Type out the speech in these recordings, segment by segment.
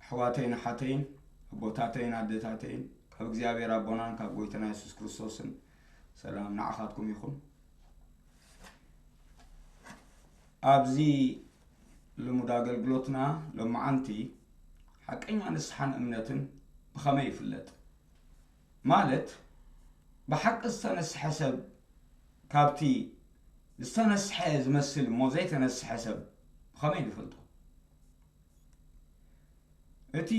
ኣሕዋተይን ኣሓተይን፣ ኣቦታተይን ኣደታተይን፣ ካብ እግዚኣብሔር ኣቦናን ካብ ጎይታና የሱስ ክርስቶስን ሰላም ንዓኻትኩም ይኹን። ኣብዚ ልሙድ ኣገልግሎትና ሎመዓንቲ ሓቀኛ ንስሓን እምነትን ብኸመይ ይፍለጥ? ማለት ብሓቂ ዝተነስሐ ሰብ ካብቲ ዝተነስሐ ዝመስል እሞ ዘይተነስሐ ሰብ ብኸመይ ንፈልጦ? እቲ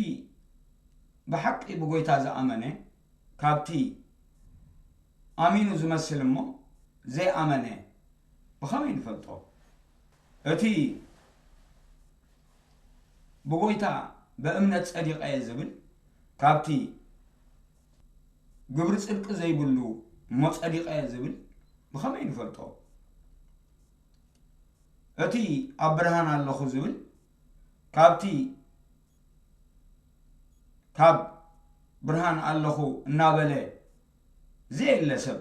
ብሓቂ ብጎይታ ዝኣመነ ካብቲ ኣሚኑ ዝመስል እሞ ዘይኣመነ ብኸመይ ንፈልጦ? እቲ ብጎይታ ብእምነት ጸዲቐ እየ ዝብል ካብቲ ግብሪ ጽድቂ ዘይብሉ እሞ ጸዲቐ እየ ዝብል ብኸመይ ንፈልጦ? እቲ ኣብ ብርሃን ኣለኹ ዝብል ካብቲ ካብ ብርሃን ኣለኹ እናበለ ዘየለ ሰብ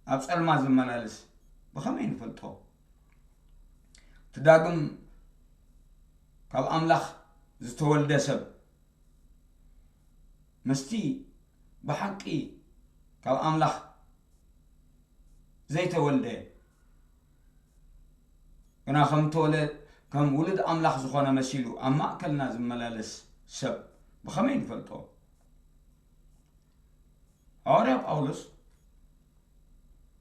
ኣብ ጸልማት ዝመላለስ ብኸመይ ንፈልጦ? እቲ ዳግም ካብ ኣምላኽ ዝተወልደ ሰብ ምስቲ ብሓቂ ካብ ኣምላኽ ዘይተወልደ ግና ከም ተወለ ከም ውሉድ ኣምላኽ ዝኾነ መሲሉ ኣብ ማእከልና ዝመላለስ ሰብ ብኸመይ ንፈልጦ? ሃዋርያ ጳውሎስ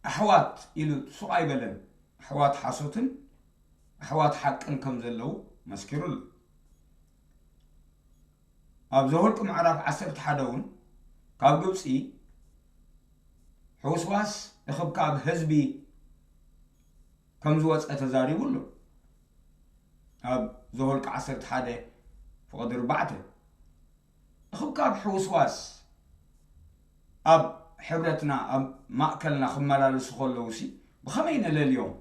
ኣሕዋት ኢሉ ሱቕ ኣይበለን። ኣሕዋት ሓሶትን ኣሕዋት ሓቅን ከም ዘለዉ መስኪሩሉ። ኣብ ዘኍልቁ ምዕራፍ ዓሰርተ ሓደ እውን ካብ ግብፂ ሕውስዋስ እኽብካብ ህዝቢ ከም ዝወፀ ተዛሪቡ ኣሎ። ኣብ ዘኍልቁ ዓሰርተ ሓደ ፍቕዲ ኣርባዕተ እኽብካብ ሕውስዋስ ኣብ ሕብረትና ኣብ ማእከልና ክመላለሱ ከለውሲ ብኸመይ ነለልዮም?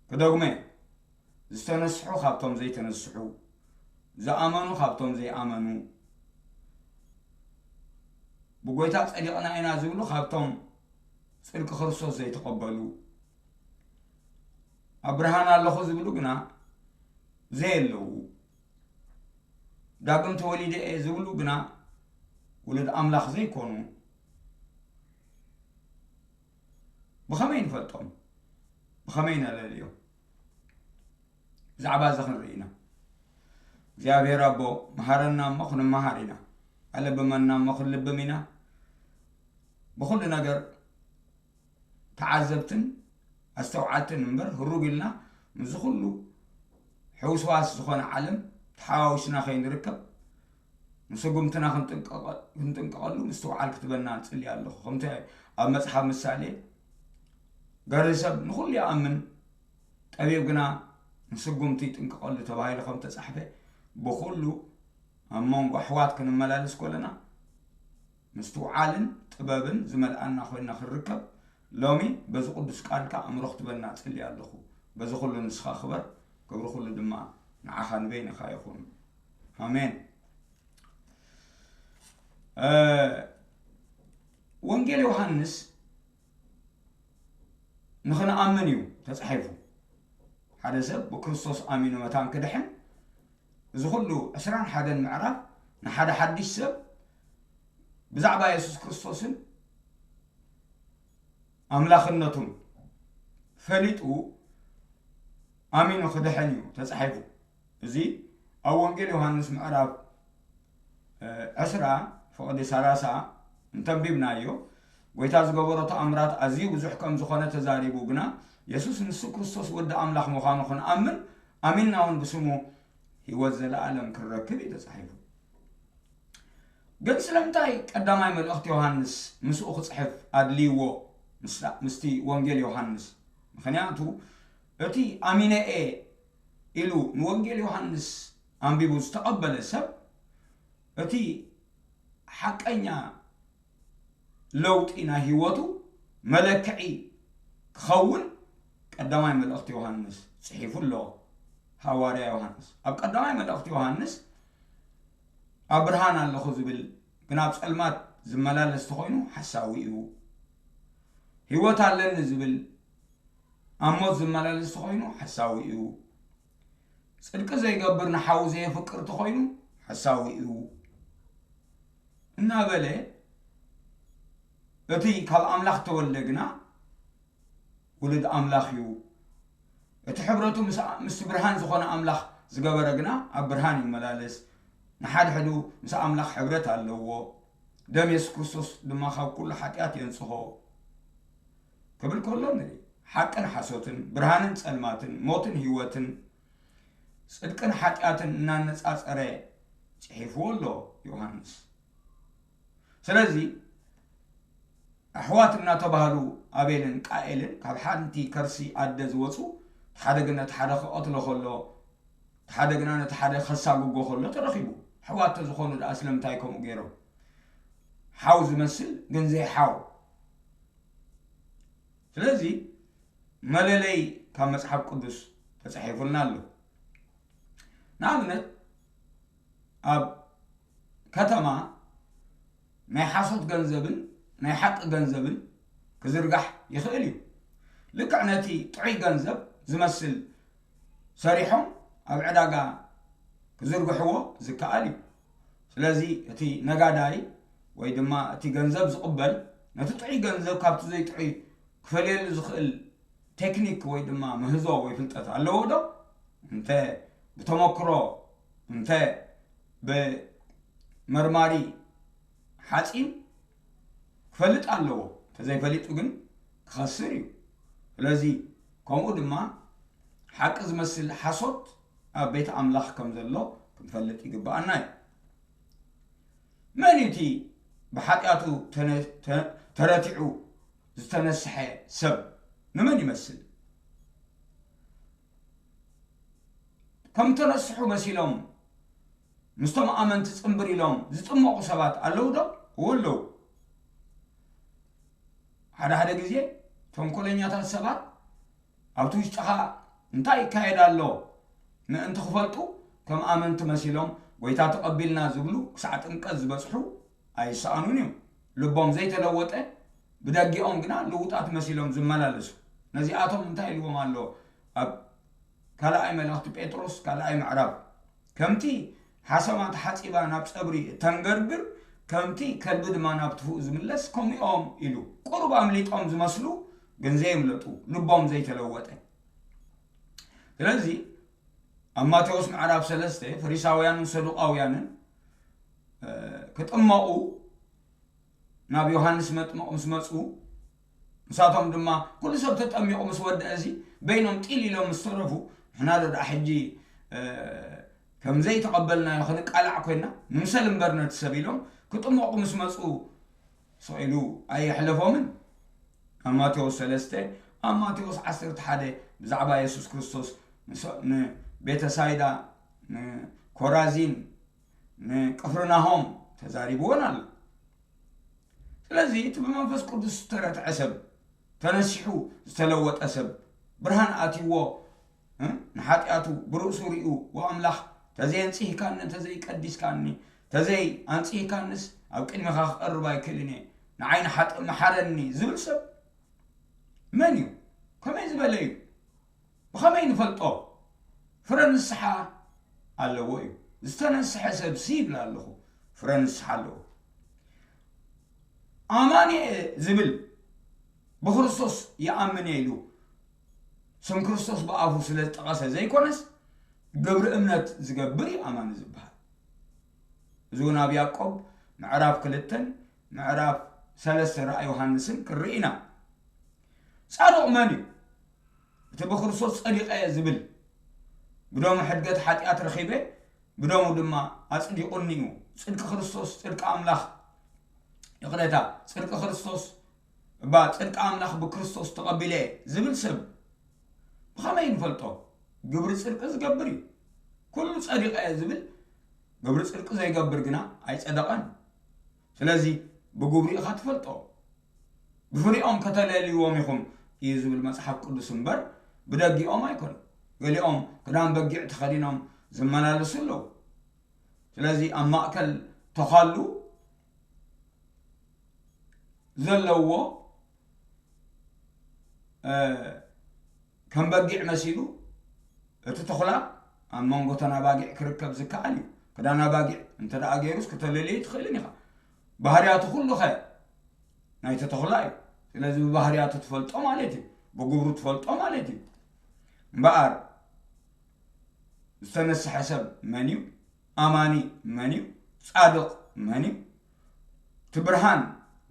ክደግመ ዝተነስሑ ካብቶም ዘይተነስሑ፣ ዝኣመኑ ካብቶም ዘይኣመኑ፣ ብጎይታ ጸዲቕና ኢና ዝብሉ ካብቶም ጽድቂ ክርስቶስ ዘይተቐበሉ፣ ኣብ ብርሃን ኣለኹ ዝብሉ ግና ዘየለዉ፣ ዳግም ተወሊደ እየ ዝብሉ ግና ውሉድ ኣምላኽ ዘይኮኑ ብኸመይ ንፈልጦም? ብኸመይ ነለልዮም? ብዛዕባ እዚ ክንርኢ ኢና። እግዚኣብሔር ኣቦ መሃረና እሞ ክንመሃር ኢና፣ ኣለብመና እሞ ክንልብም ኢና። ብኹሉ ነገር ተዓዘብትን ኣስተውዓልትን እምበር ህሩግ ኢልና ምስዚ ኩሉ ሕውስዋስ ዝኾነ ዓለም ተሓዋዊስና ከይንርከብ ንስጉምትና ክንጥንቀቐ-፣ ክንጥንቀቐሉ ምስትውዓል ክትበና እጽሊ ኣለኹ። ከምቲ ኣብ መጽሓፍ ምሳሌ ገርህ ሰብ ንኹሉ ይኣምን፣ ጠቢብ ግና ንስጉምቲ ይጥንቀቐሉ ተባሂሉ ከም ተጻሕፈ፣ ብኹሉ ኣብ መንጎ ኣሕዋት ክንመላለስ ከለና ምስትውዓልን ጥበብን ዝመልኣና ኮይንና ክንርከብ ሎሚ በዚ ቅዱስ ቃልካ ኣእምሮ ክትበና እጽሊ ኣለኹ። በዚ ኩሉ ንስኻ ክበር፣ ክብሪ ኩሉ ድማ ንዓኻ ንበይንኻ ይኹን። ኣሜን። እ፣ ወንጌል ዮሃንስ ንኽንኣምን እዩ ተጻሒፉ። ሓደ ሰብ ብክርስቶስ ኣሚኑ መታን ክድሕን፣ እዚ ኩሉ ዕስራን ሓደን ምዕራፍ ንሓደ ሓድሽ ሰብ ብዛዕባ የሱስ ክርስቶስን ኣምላኽነቱን ፈሊጡ ኣሚኑ ክድሕን እዩ ተጻሒፉ። እዚ ኣብ ወንጌል ዮሃንስ ምዕራፍ፣ እ፣ ዕስራ ፍቕዲ ሰላሳ እንተንቢብናዮ፣ ጎይታ ዝገበሮ ተኣምራት ኣዝዩ ብዙሕ ከም ዝኾነ ተዛሪቡ፣ ግና የሱስ ንሱ ክርስቶስ ወዲ ኣምላኽ ምዃኑ ክንኣምን፣ ኣሚንና እውን ብስሙ ህይወት ዘለኣለም ክንረክብ እዩ ተጻሒፉ። ግን ስለምንታይ ቀዳማይ መልእኽቲ ዮሃንስ ምስኡ ክጽሕፍ ኣድልይዎ? ምስላ-፣ ምስቲ ወንጌል ዮሃንስ? ምኽንያቱ እቲ ኣሚነ እየ ኢሉ ንወንጌል ዮሃንስ ኣንቢቡ ዝተቐበለ ሰብ እቲ ሓቀኛ ለውጢ ናይ ህይወቱ መለክዒ ክኸውን ቀዳማይ መልእኽቲ ዮሃንስ ጽሒፉ ኣሎ። ሃዋርያ ዮሃንስ ኣብ ቀዳማይ መልእኽቲ ዮሃንስ ኣብ ብርሃን ኣለኹ ዝብል ግን ኣብ ጸልማት ዝመላለስ ተኾይኑ ሓሳዊ እዩ። ህይወት ኣለኒ ዝብል ኣብ ሞት ዝመላለስ ተኾይኑ ሓሳዊ እዩ። ጽድቂ ዘይገብር ንሓዉ ዘየፍቅር እንተኾይኑ ሓሳዊ እዩ እናበለ፣ እቲ ካብ ኣምላኽ ተወልደ ግና ውሉድ ኣምላኽ እዩ። እቲ ሕብረቱ ምስ፣ ምስቲ ብርሃን ዝኾነ ኣምላኽ ዝገበረ ግና ኣብ ብርሃን ይመላለስ፣ ንሓድሕዱ ምስ ኣምላኽ ሕብረት ኣለዎ። ደም የሱስ ክርስቶስ ድማ ካብ ኩሉ ሓጢኣት የንጽሆ ክብል ከሎ ንርኢ። ሓቅን ሓሶትን፣ ብርሃንን ጸልማትን፣ ሞትን ህይወትን፣ ጽድቅን ሓጢኣትን እናነጻጸረ ጽሒፍዎ ኣሎ ዮሃንስ። ስለዚ ኣሕዋት እናተባህሉ ኣቤልን ቃኤልን ካብ ሓንቲ ከርሲ ኣደ ዝወፁ፣ እቲ ሓደ ግን ነቲ ሓደ ክቐትሎ ከሎ፣ እቲ ሓደ ግና ነቲ ሓደ ከሳጉጎ ከሎ ተረኺቡ። ኣሕዋት ተዝኾኑ ደኣ ስለምንታይ ከምኡ ገይሮም? ሓው ዝመስል ግን ዘይሓው። ስለዚ መለለይ ካብ መጽሓፍ ቅዱስ ተጻሒፉልና ኣሎ። ንኣብነት ኣብ ከተማ ናይ ሓሶት ገንዘብን ናይ ሓቂ ገንዘብን ክዝርጋሕ ይኽእል እዩ። ልክዕ ነቲ ጥዑይ ገንዘብ ዝመስል ሰሪሖም ኣብ ዕዳጋ ክዝርግሕዎ ዝከኣል እዩ። ስለዚ እቲ ነጋዳይ ወይ ድማ እቲ ገንዘብ ዝቕበል ነቲ ጥዑይ ገንዘብ ካብቲ ዘይጥዑይ ክፈልየሉ ዝኽእል ቴክኒክ ወይ ድማ ምህዞ ወይ ፍልጠት ኣለዎ ዶ? እንተ ብተመክሮ፣ እንተ ብመርማሪ ሓፂን ክፈልጥ ኣለዎ። እንተዘይፈሊጡ ግን ክኸስር እዩ። ስለዚ ከምኡ ድማ ሓቂ ዝመስል ሓሶት ኣብ ቤት ኣምላኽ ከም ዘሎ ክንፈልጥ ይግብኣና እዩ። መን እዩ እቲ ብሓጢኣቱ ተነ-፣ ተ-፣ ተረቲዑ ዝተነስሐ ሰብ? ንመን ይመስል? ከም ተነስሑ መሲሎም ምስቶም ኣመንቲ ጽምብር ኢሎም ዝጥመቑ ሰባት ኣለዉ ዶ? እወ ኣለዉ። ሓደ ሓደ ግዜ ተንኮለኛታት ሰባት ኣብቲ ውሽጥኻ እንታይ ይካየድ ኣሎ ምእንቲ ክፈልጡ ከም ኣመንቲ መሲሎም ጎይታ ተቐቢልና ዝብሉ ክሳዕ ጥምቀት ዝበጽሑ ኣይሰኣኑን እዮም። ልቦም ዘይተለወጠ ብደጊኦም ግና ልውጣት መሲሎም ዝመላለሱ። ነዚኣቶም እንታይ ኢልዎም ኣሎ? ኣብ ካልኣይ መልእኽቲ ጴጥሮስ ካልኣይ ምዕራፍ፣ ከምቲ ሓሰማ ተሓጺባ ናብ ጸጉሪ እተንገርግር፣ ከምቲ ከልቢ ድማ ናብ ትፉእ ዝምለስ ከምኡኦም ኢሉ። ቁሩብ ኣምሊጦም ዝመስሉ ግን ዘየምለጡ፣ ልቦም ዘይተለወጠ። ስለዚ ኣብ ማቴዎስ ምዕራፍ ሰለስተ ፈሪሳውያንን ሰዱቃውያንን፣ እ፣ ክጥመቑ ናብ ዮሃንስ መጥምቕ ምስ መጹ፣ ንሳቶም ድማ ኩሉ ሰብ ተጠሚቑ ምስ ወደአ፣ እዚ በይኖም ጢል ኢሎም ምስ ተረፉ፣ ንሕና ዶ ደኣ ሕጂ፣ እ፣ ከም ዘይተቐበልናዮ ክንቃላዕ ኮይና፣ ንምሰል እምበር ነቲ ሰብ ኢሎም ክጥመቑ ምስ መጹ፣ ስቕ ኢሉ ኣየሕለፎምን። ኣብ ማቴዎስ ሰለስተ፣ ኣብ ማቴዎስ ዓሰርተ ሓደ ብዛዕባ የሱስ ክርስቶስ ንሰ-፣ ንቤተሳይዳ፣ ንኮራዚን፣ ንቅፍርናሆም ተዛሪብወን ኣሎ። ስለዚ እቲ ብመንፈስ ቅዱስ ዝተረትዐ ሰብ፣ ተነሲሑ ዝተለወጠ ሰብ፣ ብርሃን ኣትይዎ፣ እ፣ ንሓጢኣቱ ብርእሱ ሪኡ፣ "ወኣምላኽ፣ ተዘየንጽሂካኒ፣ እንተዘይቀዲስካኒ፣ ተዘይ ኣንጽሂካንስ ኣብ ቅድሚኻ ክቐርብ ኣይክእልን እየ፣ ንዓይ ንሓጥእ መሓረኒ" ዝብል ሰብ መን እዩ? ከመይ ዝበለ እዩ? ብኸመይ ንፈልጦ? ፍረ ንስሓ ኣለዎ እዩ። ዝተነስሐ ሰብሲ ይብል ኣለኹ፣ ፍረ ንስሓ ኣለዎ። ኣማኒ እየ ዝብል፣ ብክርስቶስ ይኣምን እየ ኢሉ ስም ክርስቶስ ብኣፉ ስለ ዝጠቐሰ ዘይኮነስ፣ ግብሪ እምነት ዝገብር እዩ ኣማኒ ዝበሃል። እዚ እውን ኣብ ያዕቆብ ምዕራፍ ክልተን ምዕራፍ ሰለስተ ራእይ ዮሃንስን ክንርኢ ኢና። ጻድቕ መን እዩ? እቲ ብክርስቶስ ጸዲቐ እየ ዝብል፣ ብደሙ ሕድገት ሓጢኣት ረኺበ፣ ብደሙ ድማ ኣጽዲቑኒ እዩ። ጽድቂ ክርስቶስ፣ ጽድቂ ኣምላኽ፣ ይቕሬታ፣ ጽድቂ ክርስቶስ፣ እባ ጽድቂ ኣምላኽ ብክርስቶስ ተቐቢለ እየ ዝብል ሰብ ብኸመይ ንፈልጦ? ግብሪ ጽድቂ ዝገብር እዩ። ኩሉ ጸዲቐ እየ ዝብል፣ ግብሪ ጽድቂ ዘይገብር ግና ኣይጸደቐን። ስለዚ ብግብሩ ኢኻ ትፈልጦ። ብፍሪኦም ከተለልይዎም ኢኹም እዩ ዝብል መጽሓፍ ቅዱስ እምበር፣ ብደጊኦም ኣይኮነን። ገሊኦም ክዳን በጊዕ ተኸዲኖም ዝመላለሱ ኣለዉ። ስለዚ ኣብ ማእከል ተዃሉ ዘለዎ፣ እ፣ ከም በጊዕ መሲሉ፣ እቲ ተኹላ ኣብ መንጎ እተን ኣባጊዕ ክርከብ ዝከኣል እዩ። ክዳን ኣባጊዕ እንተ ደኣ ገይሩስ ክተለልዮ ኣይትኽእልን ኢኻ። ባህርያቱ ኩሉ ኸ ናይቲ ተኹላ እዩ። ስለዚ ብባህርያቱ ትፈልጦ ማለት እዩ። ብግብሩ ትፈልጦ ማለት እዩ። እምበኣር ዝተነስሐ ሰብ መን እዩ? ኣማኒ መን እዩ? ጻድቕ መን እዩ? እቲ ብርሃን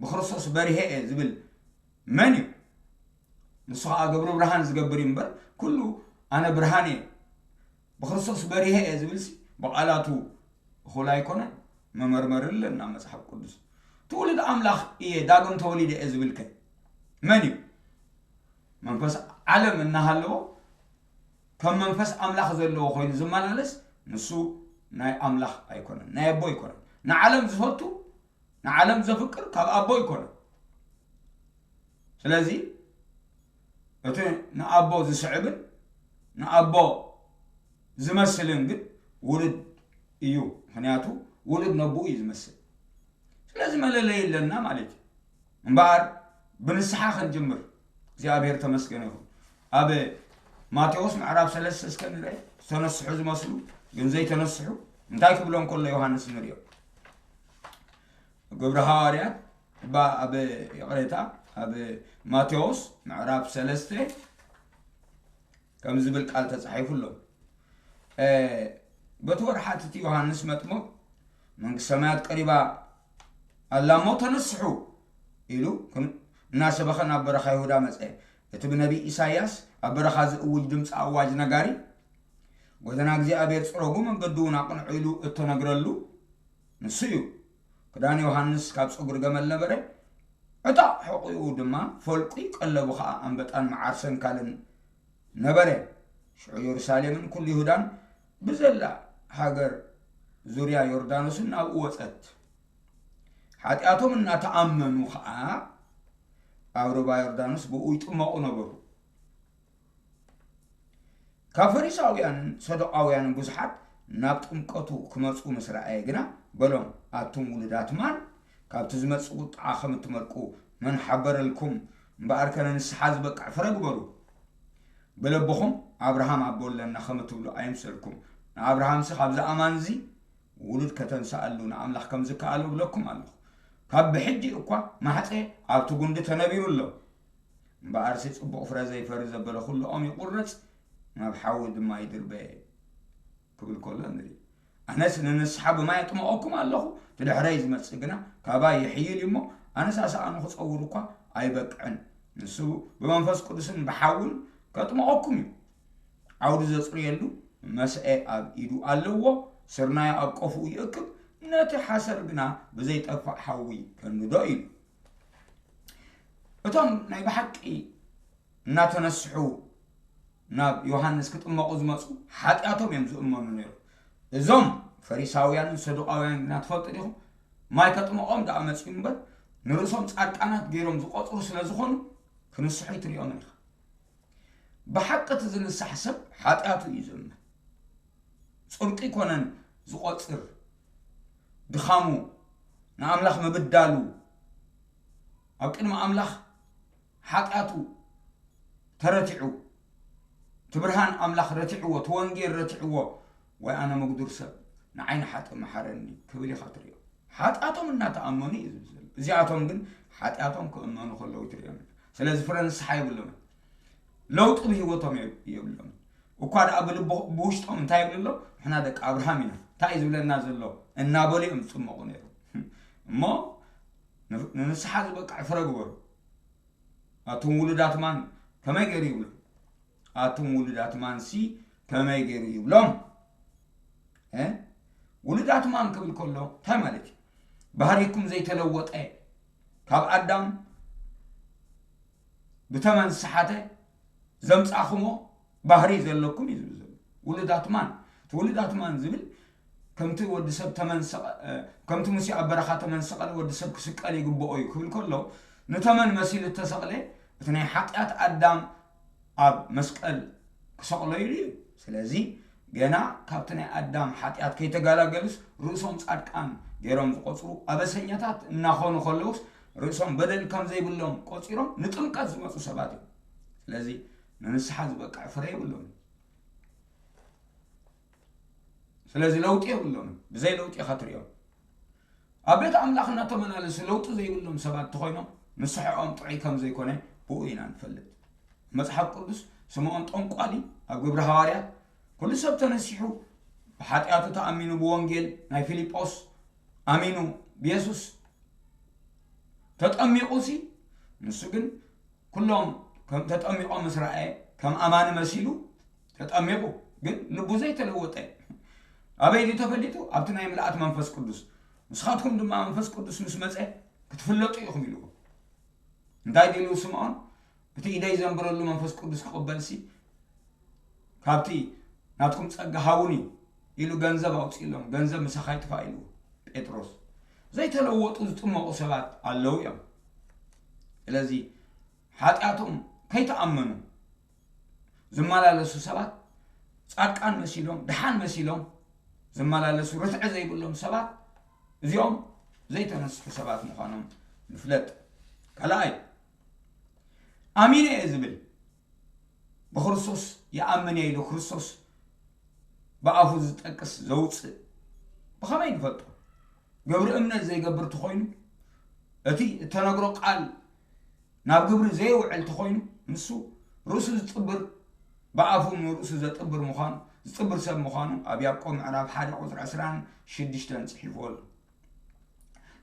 ብክርስቶስ በሪሀ እየ ዝብል መን እዩ? ንሱ ኸዓ ገብሩ ብርሃን ዝገብር እዩ እምበር፣ ኩሉ ኣነ ብርሃን እየ፣ ብክርስቶስ በሪሀ እየ ዝብልሲ ብቓላቱ እኹል ኣይኮነን። መመርመሪ ኣለና መጽሓፍ ቅዱስ። እቲ ውሉድ ኣምላኽ እየ፣ ዳግም ተወሊደ እየ ዝብልከ መን እዩ? መንፈስ ዓለም እናሃለዎ ከም መንፈስ ኣምላኽ ዘለዎ ኮይኑ ዝመላለስ ንሱ ናይ ኣምላኽ ኣይኮነን፣ ናይ ኣቦ ኣይኮነን። ንዓለም ዝፈቱ፣ ንዓለም ዘፍቅር ካብ ኣቦ ኣይኮነን። ስለዚ እቲ ንኣቦ ዝስዕብን ንኣቦ ዝመስልን ግን ውሉድ እዩ። ምኽንያቱ ውሉድ ነቦኡ እዩ ዝመስል። ስለዚ መለለዪ ኣለና ማለት እዩ። እምበኣር ብንስሓ ክንጅምር እግዚኣብሔር ተመስገነ ይኹን። ኣብ ማቴዎስ ምዕራፍ ሰለስተ እስከ ንርአ። ዝተነስሑ ዝመስሉ ግን ዘይተነስሑ እንታይ ክብሎም ከሎ ዮሃንስ ንርእዮ። ግብሪ ሃዋርያት እባ ኣብ ይቕሬታ ኣብ ማቴዎስ ምዕራፍ ሰለስተ ከም ዝብል ቃል ተጻሒፉ ኣሎ። እ፣ በቲ ወርሓት እቲ ዮሃንስ መጥምቕ መንግስቲ ሰማያት ቀሪባ ኣላ እሞ ተነስሑ ኢሉ ክም-፣ እናሰበኸ ናብ በረኻ ይሁዳ መጸ። እቲ ብነቢይ ኢሳይያስ ኣብ በረኻ ዝእውጅ ድምፂ ኣዋጅ ነጋሪ፣ ጎደና እግዚኣብሔር ጽረጉ መንገዱ እውን ኣቕንዑ ኢሉ እተነግረሉ ንሱ እዩ። ክዳን ዮሃንስ ካብ ጸጉሪ ገመል ነበረ፣ ዕጣቕ ሕቑኡ ድማ ፈልቁ፣ ቀለቡ ኸኣ ኣንበጣን መዓር ሰንካልን ነበረ። ሽዑ የሩሳሌምን ኩሉ ይሁዳን ብዘላ ሃገር ዙርያ ዮርዳኖስን ናብኡ ወጸት። ሓጢኣቶም እናተኣመኑ ኸኣ ኣብ ሩባ ዮርዳኖስ ብኡ ይጥመቑ ነበሩ። ካብ ፈሪሳውያንን ሰዱቃውያንን ብዙሓት ናብ ጥምቀቱ ክመጹ ምስ ረኣየ ግና በሎም፣ ኣቱም ውሉዳት ማን፣ ካብቲ ዝመጽእ ቁጥዓ ከም እትመልቁ መን ሓበረልኩም? እምበኣርከ ንንስሓ ዝበቅዕ ፍረ ግበሩ። ብልብኹም ኣብርሃም ኣቦ ኣለና ከም እትብሉ ኣይምሰልኩም። ንኣብርሃምሲ ካብዚ ኣማን እዚ ውሉድ ከተንስኣሉ ንኣምላኽ ከም ዝከኣሎ እብለኩም ኣለኹ። ካብ ብሕጂ እኳ ማሕጸ ኣብቲ ጉንዲ ተነቢሩ ኣሎ። እምበኣርሲ ጽቡቕ ፍረ ዘይፈሪ ዘበለ ኩሉ ኦም ይቑረጽ፣ ናብ ሓዊ ድማ ይድርበ ክብል ከሎ ንርኢ። ኣነስ ንንስሓ ብማይ ኣጥምቐኩም ኣለኹ፣ እቲ ድሕረይ ዝመጽእ ግና ካባይ ይሕይል እዩ እሞ፣ ኣነስ ኣስኣኑ ክጸውር እኳ ኣይበቅዕን። ንሱ ብመንፈስ ቅዱስን ብሓውን ከጥምቐኩም እዩ። ዓውዲ ዘጽርየሉ መስአ ኣብ ኢዱ ኣለዎ፣ ስርናዩ ኣብ ቆፍኡ ይእክብ፣ ነቲ ሓሰር ግና ብዘይጠፍእ ሓዊ ከንድዶ ኢሉ። እቶም ናይ ብሓቂ እናተነስሑ ናብ ዮሃንስ ክጥመቑ ዝመጹ ሓጢኣቶም እዮም ዝእመኑ ነይሮም። እዞም ፈሪሳውያንን ሰዱቃውያንን ግና ትፈልጡ ዲኹም? ማይ ከጥምቖም ደኣ መጺኡ እምበር ንርእሶም ጻድቃናት ገይሮም ዝቖጽሩ ስለ ዝኾኑ ክንስሑ ኣይትርእዮምን ኢኻ። ብሓቂ እቲ ዝንሳሕ ሰብ ሓጢኣቱ እዩ ዝእመን። ጽድቁ ኣይኮነን ዝቖጽር፣ ድኻሙ፣ ንኣምላኽ ምብዳሉ፣ ኣብ ቅድሚ ኣምላኽ ሓጢኣቱ ተረቲዑ፣ እቲ ብርሃን ኣምላኽ ረቲዕዎ፣ እቲ ወንጌል ረቲዕዎ፣ ወይ ኣነ ምጉዱር ሰብ፣ ንዓይ ንሓጥእ መሓረኒ ክብል ኢኻ ትርእዮ። ሓጢኣቶም እናተኣመኑ እዩ ዝብል ዘሎ። እዚኣቶም ግን ሓጢኣቶም ክእመኑ ከለዉ ትርእዮም። ስለዚ ፍረ ንስሓ የብሎምን። ለውጢ ብህይወቶም የብ-፣ የብሎምን። እኳ ደኣ ብልቦ-፣ ብውሽጦም እንታይ ይብሉ ኣለዉ? ንሕና ደቂ ኣብርሃም ኢና። እንታይ እዩ ዝብለና ዘሎ? እናበሉ እዮም ዝጽመቑ ነይሮም። እሞ ን-፣ ንንስሓ ዝበቅዕ ፍረ ግበሩ። ኣቱም ውሉዳት ማን ከመይ ገይሩ ይብሎም? ኣቱም ውሉዳት ማንሲ ከመይ ገይሩ ይብሎም? እ? ውሉዳት ማን ክብል ከሎ እንታይ ማለት እዩ? ባህሪኩም ዘይተለወጠ፣ ካብ ኣዳም ብተመን ዝሰሓተ ዘምጻእኹሞ ባህሪ ዘለኩም እዩ ዝብል ዘሎ። ውሉዳት ማን? እቲ ውሉዳት ማን ዝብል ከምቲ ወዲ ሰብ ተመን ሰቐ-፣ እ፣ ከምቲ ሙሴ ኣብ በረኻ ተመን ሰቐለ፣ ወዲ ሰብ ክስቀል ይግብኦ እዩ ክብል ከሎ፣ ንተመን መሲሉ እተሰቕለ፣ እቲ ናይ ሓጢኣት ኣዳም ኣብ መስቀል ክሰቕሎ ኢሉ እዩ። ስለዚ ገና ካብቲ ናይ ኣዳም ሓጢኣት ከይተገላገሉስ ርእሶም ጻድቃን ገይሮም ዝቖጽሩ ኣበሰኛታት እናኾኑ ከለዉስ ርእሶም በደል ከም ዘይብሎም ቆጺሮም ንጥምቀት ዝመጹ ሰባት እዮም። ስለዚ ንንስሓ ዝበቅዕ ፍረ የብሎምን። ስለዚ ለውጢ የብሎምን። ብዘይ ለውጢ ኢኻ ትሪኦም። ኣብ ቤት ኣምላኽ እናተመላለሱ ለውጢ ዘይብሎም ሰባት እንተኾይኖም፣ ንስሐኦም ጥዑይ ከም ዘይኮነ ብኡ ኢና ንፈልጥ። መጽሓፍ ቅዱስ፣ ስምዖን ጠንቋሊ ኣብ ግብሪ ሃዋርያት፣ ኩሉ ሰብ ተነሲሑ፣ ብሓጢኣቱ ተኣሚኑ፣ ብወንጌል ናይ ፊልጶስ ኣሚኑ፣ ብየሱስ ተጠሚቑ ሲ፣ ንሱ ግን ኩሎም ከም ተጠሚቖም ምስ ረኣየ፣ ከም ኣማኒ መሲሉ ተጠሚቑ፣ ግን ልቡ ዘይተለወጠ። ኣበይ ድዩ ተፈሊጡ? ኣብቲ ናይ ምልኣት መንፈስ ቅዱስ። ንስኻትኩም ድማ መንፈስ ቅዱስ ምስ መጸ ክትፍለጡ ኢኹም ኢልዎ። እንታይ ድዩ ስምዖን? እቲ ኢደይ ዘንብረሉ መንፈስ ቅዱስ ክቕበልሲ፣ ካብቲ ናትኩም ጸጋ ሃቡኒ ኢሉ ገንዘብ ኣውጺእሎም፣ ገንዘብ ምሳኻ ይጥፋእ ኢልዎ ጴጥሮስ። ዘይተለወጡ ዝጥመቑ ሰባት ኣለዉ እዮም። ስለዚ ሓጢኣቶም ከይተኣመኑ ዝመላለሱ ሰባት፣ ጻድቃን መሲሎም፣ ደሓን መሲሎም ዝመላለሱ፣ ርትዒ ዘይብሎም ሰባት፣ እዚኦም ዘይተነስሑ ሰባት ምዃኖም ንፍለጥ። ካልኣይ፣ ኣሚነ እየ ዝብል፣ ብክርስቶስ ይኣምን እየ ኢሉ ክርስቶስ ብኣፉ ዝጠቅስ ዘውፅእ ብኸመይ ንፈልጦ? ግብሪ እምነት ዘይገብር ተኾይኑ፣ እቲ እተነግሮ ቃል ናብ ግብሪ ዘየውዕል ተኾይኑ፣ ንሱ ርእሱ ዝጥብር፣ ብኣፉ ንርእሱ ዘጥብር ምዃኑ፣ ዝጥብር ሰብ ምዃኑ ኣብ ያዕቆብ ምዕራፍ ሓደ ቁጽሪ ዕስራን ሽዱሽተን ጽሒፍዎ ኣሎ።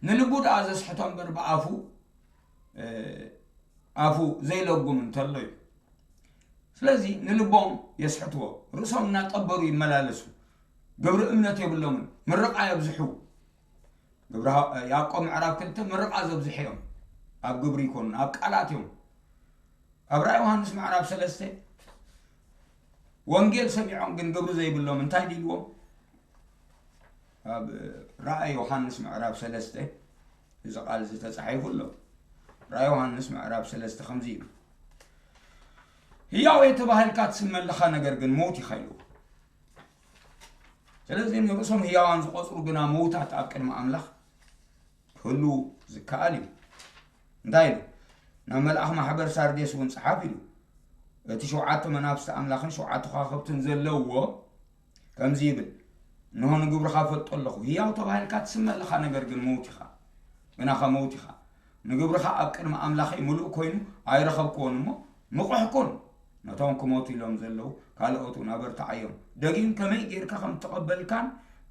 ንልቡ ደኣ ዘስሕቶ እምበር ብኣፉ፣ እ፣ ኣፉ ዘይለጉም እንተሎ እዩ። ስለዚ ንልቦም የስሕትዎ፣ ርእሶም እናጠበሩ ይመላለሱ፣ ግብሪ እምነት የብሎምን፣ ምርቓ የብዝሑ። ግብሪ ሃ-፣ ያዕቆብ ምዕራፍ ክልተ ምርቓ ዘብዝሑ እዮም፣ ኣብ ግብሪ ይኮኑን፣ ኣብ ቃላት እዮም። ኣብ ራእይ ዮሃንስ ምዕራፍ ሰለስተ፣ ወንጌል ሰሚዖም ግን ግብሪ ዘይብሎም እንታይ ድልዎም? ኣብ ራእይ ዮሃንስ ምዕራፍ ሰለስተ እዚ ቃል እዚ ተጻሒፉ ኣሎ። ራእይ ዮሃንስ ምዕራፍ ሰለስተ ከምዚ ይብል፣ "ህያው እየ ተባሂልካ ትስመ ኣለኻ፣ ነገር ግን ምዉት ኢኻ" ኢልዎ። ስለዚ ንርእሶም ህያዋን ዝቖጽሩ ግና ምዉታት ኣብ ቅድሚ ኣምላኽ ክህልዉ ዝከኣል እዩ። እንታይ ኢሉ? ናብ መልኣኽ ማሕበር ሳርዴስ እውን ጸሓፍ ኢሉ። እቲ ሸውዓተ መናፍስቲ ኣምላኽን ሸውዓተ ከዋኽብትን ዘለዎ ከምዚ ይብል፣ "እንሆ ንግብርኻ እፈልጦ ኣለኹ፣ ህያው ተባሂልካ ትስመ ኣለኻ፣ ነገር ግን ምዉት ኢኻ፣ ግናኸ ምዉት ኢኻ። ንግብርኻ ኣብ ቅድሚ ኣምላኸይ ምሉእ ኮይኑ ኣይረኸብክዎን እሞ፣ ንቑሕ ኩን። ነቶም ክሞቱ ኢሎም ዘለዉ ካልኦት እውን ኣበርትዓዮም። ደጊም ከመይ ጌርካ ከም እተቐበልካን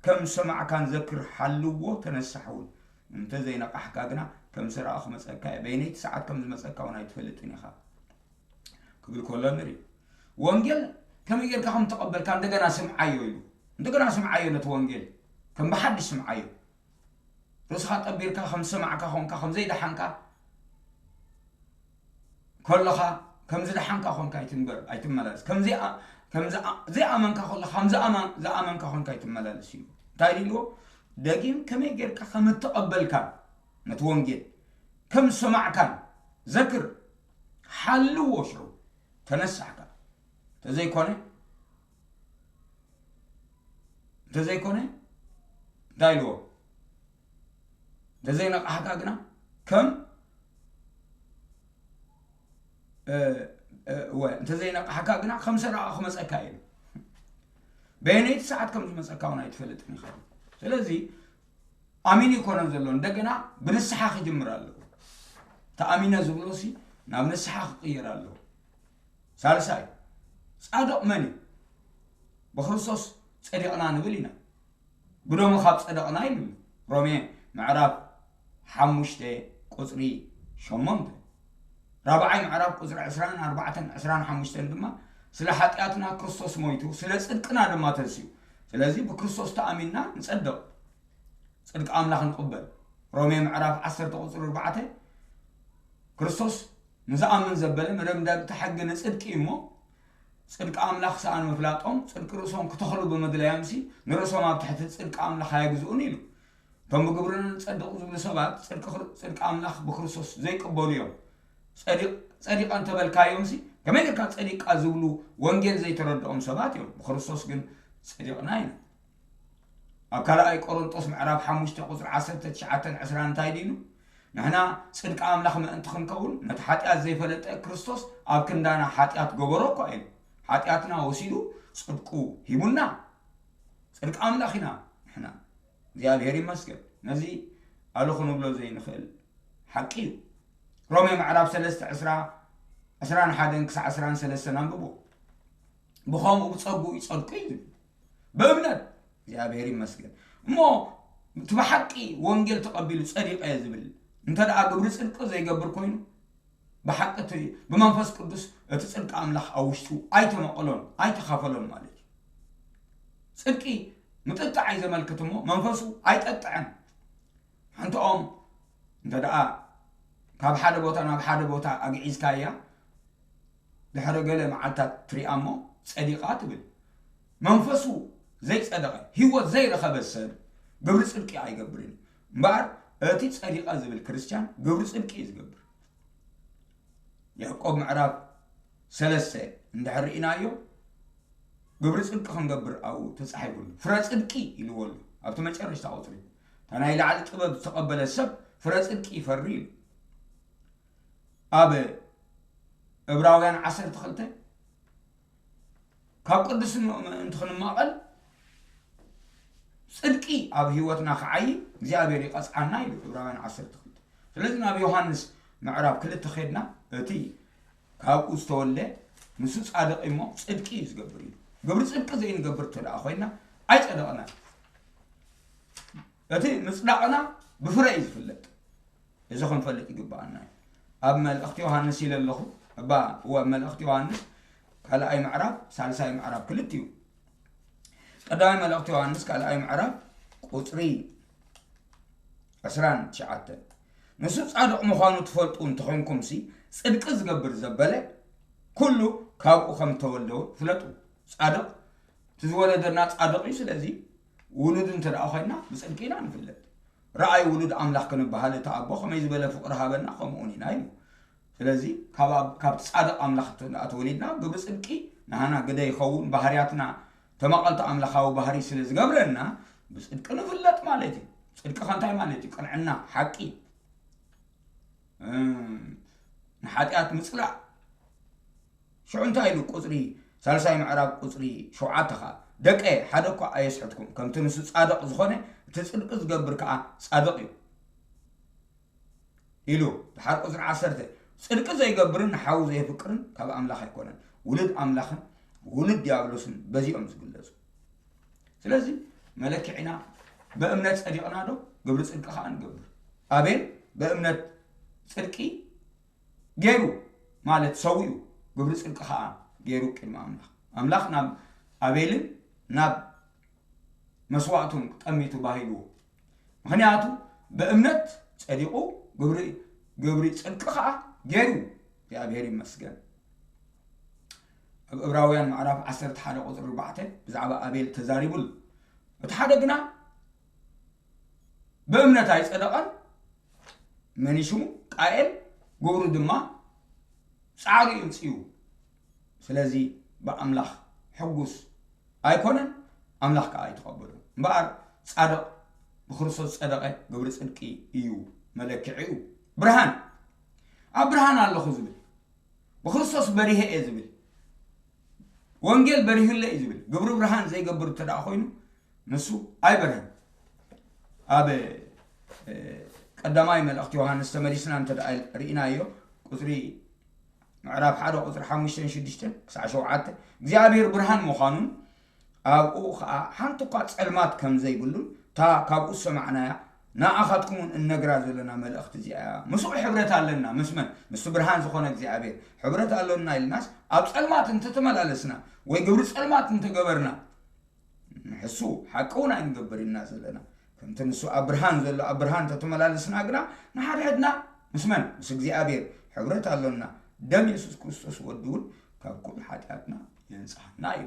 ከም ዝሰማዕካን ዘክር፣ ሓልዎ፣ ተነሳሕ እውን። እንተ ዘይነቓሕካ ግና ከም ሰራቒ ክመጸካ እየ፣ በየነይቲ ሰዓት ከም ዝመጸካ እውን ኣይትፈልጥን ኢኻ" ክብል ከሎ ንርኢ። ወንጌል ከመይ ጌርካ ከም እተቐበልካ እንደገና ስምዓዮ ኢሉ። እንደገና ስምዓዮ ነቲ ወንጌል፣ ከም ብሓድሽ ስምዓዮ። ርእስኻ ጠቢርካ ከም ዝሰማዕካ ኮንካ፣ ከም ዘይደሓንካ ከለኻ፣ ከም ዝደሓንካ ኮንካ ኣይትንበር፣ ኣይትመላለስ። ከም ዘይኣ-፣ ከም ዝኣ-፣ ዘይኣመንካ ከለኻ፣ ከም ዝኣማ-፣ ዝኣመንካ ኮንካ ኣይትመላለስ እዩ። እንታይ ኢልዎ? ደጊም ከመይ ጌርካ ከም እተቐበልካ ነቲ ወንጌል፣ ከም ዝሰማዕካን ዘክር፣ ሓልዎ ሽዑ ተነሳሕካ። እንተዘይኮነ፣ እንተዘይኮነ፣ እንታይ ኢልዎ? እንተዘይነቓሕካ ግና ከም፣ እ፣ እ፣ ወ-፣ እንተዘይነቓሕካ ግና ከም ሰራቒ ክመጸካ እዩ። በየነይቲ ሰዓት ከም ዝመጸካ እውን ኣይትፈልጥን ኢኻ። ስለዚ ኣሚኑ ይኮነን ዘሎ፣ እንደገና ብንስሓ ክጅምር ኣለዎ። ተኣሚነ ዝብሎ ሲ ናብ ንስሓ ክቕየር ኣለዎ። ሳልሳይ፣ ጻድቕ መን እዩ? ብክርስቶስ ጸዲቕና ንብል ኢና። ብደሙ ካብ ጸደቕና ይብል ሮሜ ምዕራፍ ሓሙሽተ ቁጽሪ ሸሞንተ። ራብዓይ ምዕራፍ ቁጽሪ ዕስራን ኣርባዕተን፣ ዕስራን ሓሙሽተን ድማ፣ "ስለ ሓጢኣትና ክርስቶስ ሞይቱ፣ ስለ ጽድቅና ድማ ተንሲኡ። ስለዚ ብክርስቶስ ተኣሚንና ንጸድቕ፣ ጽድቂ ኣምላኽ ንቕበል።" ሮሜ ምዕራፍ ዓሰርተ ቁጽሪ ኣርባዕተ፣ "ክርስቶስ ንዝኣምን ዘበለ መደምደምታ ሕጊ ንጽድቂ እዩ እሞ፣ ጽድቂ ኣምላኽ ሰኣን ምፍላጦም፣ ጽድቂ ርእሶም ክተኽሉ ብምድላዮምሲ፣ ንርእሶም ኣብ ትሕቲ ጽድቂ ኣምላኽ ኣየግዝኡን" ኢሉ። እቶም ብግብርና ንጸድቕ ዝብሉ ሰባት፣ ጽድቂ ክር-፣ ጽድቂ ኣምላኽ ብክርስቶስ ዘይቅበሉ እዮም። ጸዲቕ-፣ ጸዲቐ እንተበልካዮምሲ፣ ከመይ ጌርካ ጸዲቕካ ዝብሉ ወንጌል ዘይተረድኦም ሰባት እዮም። ብክርስቶስ ግን ጸዲቕና ኢና። ኣብ ካልኣይ ቆሮንጦስ ምዕራፍ ሓሙሽተ ቁጽሪ ዓሰርተ ትሽዓተን ዕስራን እንታይ ድዩ ኢሉ? "ንሕና ጽድቂ ኣምላኽ ምእንቲ ክንከውን፣ ነቲ ሓጢኣት ዘይፈለጠ ክርስቶስ ኣብ ክንዳና ሓጢኣት ገበሮ" እኳ ኢሉ። ሓጢኣትና ወሲዱ ጽድቁ ሂቡና። ጽድቂ ኣምላኽ ኢና ንሕና። እግዚኣብሔር ይመስገን። ነዚ ኣሉ ክንብሎ ዘይንኽእል ሓቂ እዩ። ሮሜ ምዕራፍ ሰለስተ ዕስራ፣ ዕስራን ሓደን ክሳዕ ዕስራን ሰለስተን ኣንብቦ። ብኸምኡ ብጸግኡ ይጸድቁ እዩ ዝብል። ብእምነት እግዚኣብሔር ይመስገን። እሞ እቲ ብሓቂ ወንጌል ተቐቢሉ ጸዲቐ እየ ዝብል እንተ ደኣ ግብሪ ጽድቂ ዘይገብር ኮይኑ፣ ብሓቂ እቲ ብመንፈስ ቅዱስ እቲ ጽድቂ ኣምላኽ ኣብ ውሽጡ ኣይተመቐሎን ኣይተኻፈሎን ማለት እዩ። ጽድቂ ምጥጣዕ እዩ ዘመልክት እሞ መንፈሱ ኣይጠጥዐን። ሓንትኦም እንተ ደኣ ካብ ሓደ ቦታ ናብ ሓደ ቦታ ኣግዒዝካያ ድሕሪ ገለ መዓልታት ትሪኣ እሞ ጸዲቓ ትብል። መንፈሱ ዘይጸደቐ ህይወት ዘይረኸበ ሰብ ግብሪ ጽድቂ ኣይገብርን እዩ። እምበኣር እቲ ጸዲቐ ዝብል ክርስትያን ግብሪ ጽድቂ እዩ ዝገብር። ያዕቆብ ምዕራፍ ሰለስተ እንድሕር ርኢናዮ ግብሪ ጽድቂ ክንገብር ኣብኡ ተጻሒፉሉ። ፍረ ጽድቂ ኢልዎ ኣሎ ኣብቲ መጨረሽታ ቁጽሪ። እታ ናይ ላዕሊ ጥበብ ዝተቐበለ ሰብ ፍረ ጽድቂ ይፈሪ ኢሉ። ኣብ ዕብራውያን ዓሰርተ ክልተ ካብ ቅዱስ ምእንቲ ክንማቐል ጽድቂ ኣብ ህይወትና ክዓይ እግዚኣብሔር ይቐጽዓና ኢሉ ዕብራውያን ዓሰርተ ክልተ። ስለዚ ናብ ዮሃንስ ምዕራፍ ክልተ ኸድና እቲ ካብኡ ዝተወልደ ንሱ ጻድቕ እሞ ጽድቂ እዩ ዝገብር እዩ። ግብሪ ጽድቂ ዘይንገብር እንተ ደኣ ኮይና ኣይጸደቕናን። እቲ ምጽዳቕና ብፍረ እዩ ዝፍለጥ። እዚ ክንፈልጥ ይግብኣና እዩ። ኣብ መልእኽቲ ዮሃንስ ኢለ ኣለኹ። እባ እወ፣ ኣብ መልእኽቲ ዮሃንስ ካልኣይ ምዕራፍ፣ ሳልሳይ ምዕራፍ ክልቲኡ። ቀዳማይ መልእኽቲ ዮሃንስ ካልኣይ ምዕራፍ ቁጽሪ ዕስራን ትሽዓተን። ንሱ ጻድቕ ምዃኑ ትፈልጡ እንተኾንኩምሲ፣ ጽድቂ ዝገብር ዘበለ ኩሉ ካብኡ ከም እተወልደ እውን ፍለጡ። ጻድቕ፣ እቲ ዝወለደና ጻድቕ እዩ። ስለዚ ውሉድ እንተ ደኣ ኮይና ብጽድቂ ኢና ንፍለጥ። ረኣይ ውሉድ ኣምላኽ ክንበሃል እቲ ኣቦ ከመይ ዝበለ ፍቕሪ ሃበና ከምኡውን ኢና ኢሉ። ስለዚ ካብ ኣብ-፣ ካብ ጻድቕ ኣምላኽ እንተ ደኣ ተወሊድና ግብሪ ጽድቂ ንሃና ግደ ይኸውን፣ ባህርያትና ተመቐልቲ ኣምላኻዊ ባህሪ ስለ ዝገብረና ብጽድቂ ንፍለጥ ማለት እዩ። ጽድቂ ከ እንታይ ማለት እዩ? ቅንዕና፣ ሓቂ፣ እም፣ ንሓጢኣት ምጽላእ። ሽዑ እንታይ ኢሉ? ቁጽሪ ሳልሳይ ምዕራፍ ቁጽሪ ሸውዓተ ኸኣ፣ ደቀ፣ ሓደ እኳ ኣየስሕትኩም፣ ከምቲ ንሱ ጻድቕ ዝኾነ እቲ ጽድቂ ዝገብር ከኣ ጻድቕ እዩ ኢሉ። ድሓር ቁጽሪ ዓሰርተ፣ ጽድቂ ዘይገብርን ንሓዉ ዘየፍቅርን ካብ ኣምላኽ ኣይኮነን፣ ውሉድ ኣምላኽን ውሉድ ዲያብሎስን በዚኦም ዝግለጹ። ስለዚ መለክዒና ብእምነት ጸዲቕና ዶ ግብሪ ጽድቂ ከኣ ንገብር? ኣቤል ብእምነት ጽድቂ ገይሩ ማለት ሰዊኡ ግብሪ ጽድቂ ከኣ ገይሩ ቅድሚ ኣምላኽ። ኣምላኽ ናብ ኣቤልን ናብ መስዋእቱን ጠሚቱ ባሂልዎ። ምኽንያቱ ብእምነት ጸዲቑ ግብሪ፣ ግብሪ ጽድቂ ከኣ ገይሩ። እግዚኣብሔር ይመስገን። ኣብ ዕብራውያን ምዕራፍ ዓሰርተ ሓደ ቁጽሪ ኣርባዕተ ብዛዕባ ኣቤል ተዛሪቡ ኣሎ። እቲ ሓደ ግና ብእምነት ኣይጸደቐን፣ መን እዩ ሽሙ? ቃኤል፣ ግብሩ ድማ ጻዕሩ እዩ ኣምጺኡ። ስለዚ ብኣምላኽ ሕጉስ ኣይኮነን፣ ኣምላኽ ከኣ ኣይተቐበሎን። እምበኣር ጻድቕ ብክርስቶስ ዝጸደቐ ግብሪ ጽድቂ እዩ መለክዒኡ። ብርሃን፣ ኣብ ብርሃን ኣለኹ ዝብል፣ ብክርስቶስ በሪሀ እየ ዝብል፣ ወንጌል በሪሁለ እዩ ዝብል፣ ግብሪ ብርሃን ዘይገብር እንተ ደኣ ኮይኑ ንሱ ኣይበርህን። ኣብ፣ እ፣ ቀዳማይ መልእኽቲ ዮሃንስ ተመሊስና እንተ ደኣ ርኢናዮ፣ ቁጽሪ፣ ምዕራፍ ሓደ ቁጽሪ ሓሙሽተን ሽዱሽተን ክሳዕ ሸውዓተ፣ እግዚኣብሔር ብርሃን ምዃኑን ኣብኡ ኸኣ ሓንቲ እኳ ጸልማት ከም ዘይብሉን እታ ካብኡ ዝሰማዕናያ ንኣኻትኩም እውን እነግራ ዘለና መልእኽቲ እዚኣ እያ። ምስኡ ሕብረት ኣለና። ምስ መን? ምስቲ ብርሃን ዝኾነ እግዚኣብሔር ሕብረት ኣሎና ኢልናስ፣ ኣብ ጸልማት እንተተመላለስና ወይ ግብሪ ጸልማት እንተገበርና፣ ንሕሱ ሓቂ እውን ኣይንገብር ኢና ዘለና። ከምቲ ንሱ ኣብ ብርሃን ዘሎ ኣብ ብርሃን እንተተመላለስና ግና፣ ንሓድሕድና ምስ መን? ምስ እግዚኣብሔር ሕብረት ኣሎና። ደም የሱስ ክርስቶስ ወዱ እውን ካብ ኩሉ ሓጢኣትና የንጽሃና እዩ።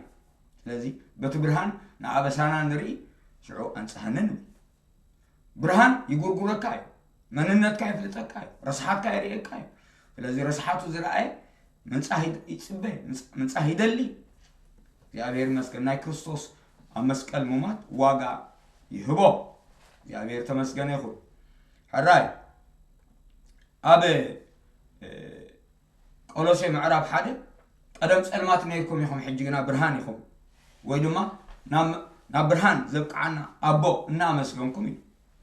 ስለዚ በቲ ብርሃን ንኣበሳና ንርኢ፣ ሽዑ ኣንጽሃኒ ንብል። ብርሃን ይጉርጉረካ እዩ። መንነትካ የፍልጠካ እዩ። ረስሓትካ የርእየካ እዩ። ስለዚ ረስሓቱ ዝረኣየ ምንጻህ ይድ-፣ ይጽበ፣ ምንጽ-፣ ምንጻህ ይደሊ። እግዚኣብሔር ይመስገን። ናይ ክርስቶስ ኣብ መስቀል ምሟት ዋጋ ይህቦ። እግዚኣብሔር ተመስገነ ይኹን። ሕራይ፣ ኣብ፣ እ፣ ቆሎሴ ምዕራፍ ሓደ፣ ቀደም ጸልማት ነይርኩም ኢኹም፣ ሕጂ ግና ብርሃን ኢኹም። ወይ ድማ ናብ፣ ናብ ብርሃን ዘብቅዓና ኣቦ እናመስገንኩም እዩ።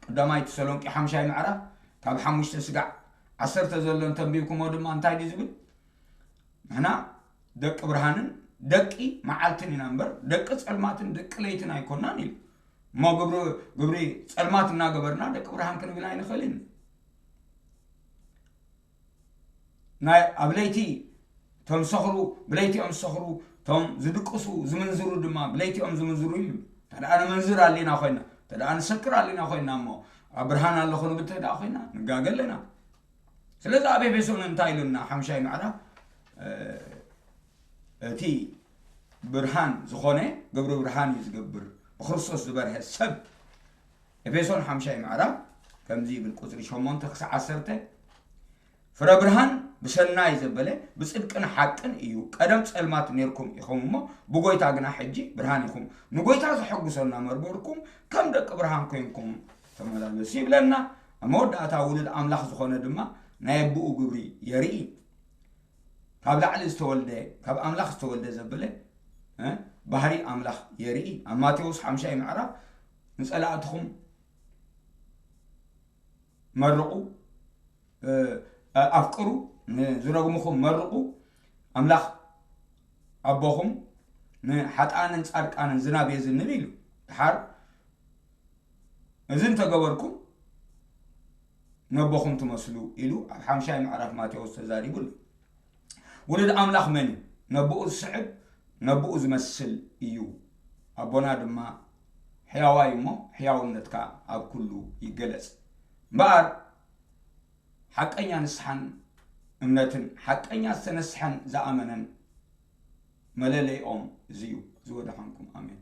ቀዳማይ ተሰሎንቄ ሓምሻይ ምዕራፍ ካብ ሓሙሽተ ስጋዕ ዓሰርተ ዘሎ እንተንቢብኩሞ ድማ እንታይ ድዩ ዝብል? ንሕና ደቂ ብርሃንን ደቂ መዓልትን ኢና እምበር ደቂ ጸልማትን ደቂ ለይትን ኣይኮናን ኢሉ። እሞ ግብሪ ግብሪ ጸልማት እናገበርና ደቂ ብርሃን ክንብል ኣይንኽእልን። ናይ ኣብ ለይቲ እቶም ዝሰኽሩ ብለይቲ እዮም ዝሰኽሩ፣ እቶም ዝድቅሱ ዝምንዝሩ ድማ ብለይቲ እዮም ዝምንዝሩ እዩ። እንተ ደኣ ንምንዝር ኣሊና ኮይና፣ እንተ ደኣ ንሰክር ኣሊና ኮይና እሞ ኣብ ብርሃን ኣለኹ ንብል እንተ ደኣ ኮይና ንጋገ ኣለና። ስለዚ ኣብ ኤፌሶን እንታይ ኢሉና? ሓምሻይ ምዕራፍ እቲ ብርሃን ዝኾነ ግብሪ ብርሃን እዩ ዝገብር፣ ብክርስቶስ ዝበርሀ ሰብ። ኤፌሶን ሓምሻይ ምዕራፍ ከምዚ ይብል፣ ቁፅሪ ሸሞንተ ክሳዕ ዓሰርተ፣ ፍረ ብርሃን ብሰናይ ዘበለ ብጽድቅን ሓቅን እዩ። ቀደም ጸልማት ኔርኩም ኢኹም እሞ ብጎይታ ግና ሕጂ ብርሃን ኢኹም። ንጎይታ ዘሐጉሰና መርበርኩም ከም ደቂ ብርሃን ኮይንኩም ተመላለሱ ይብለና። ኣብ መወዳእታ ውሉድ ኣምላኽ ዝኾነ ድማ ናይ ኣቦኡ ግብሪ የርኢ። ካብ ላዕሊ ዝተወልደ፣ ካብ ኣምላኽ ዝተወልደ ዘበለ እ፣ ባህሪ ኣምላኽ የርኢ። ኣብ ማቴዎስ ሓምሻይ ምዕራፍ ንጸላእትኹም መርቑ፣ እ፣ ኣፍቅሩ፣ ንዝረግሙኹም መርቑ፣ ኣምላኽ ኣቦኹም ንሓጥኣንን ጻድቃንን ዝናብ የዝንብ ኢሉ። ድሓር እዚ እንተገበርኩም ነቦኹም ትመስሉ ኢሉ ኣብ ሓምሻይ ምዕራፍ ማቴዎስ ተዛሪቡ ኣሎ። ውሉድ ኣምላኽ መን እዩ? ነቦኡ ዝስዕብ ነቦኡ ዝመስል እዩ። ኣቦና ድማ ሕያዋይ እሞ ሕያውነትካ ኣብ ኩሉ ይገለጽ። እምበኣር ሓቀኛ ንስሓን እምነትን ሓቀኛ ዝተነስሐን ዝኣመነን መለለይኦም እዚ እዩ። ዝወደሓንኩም ኣሜን።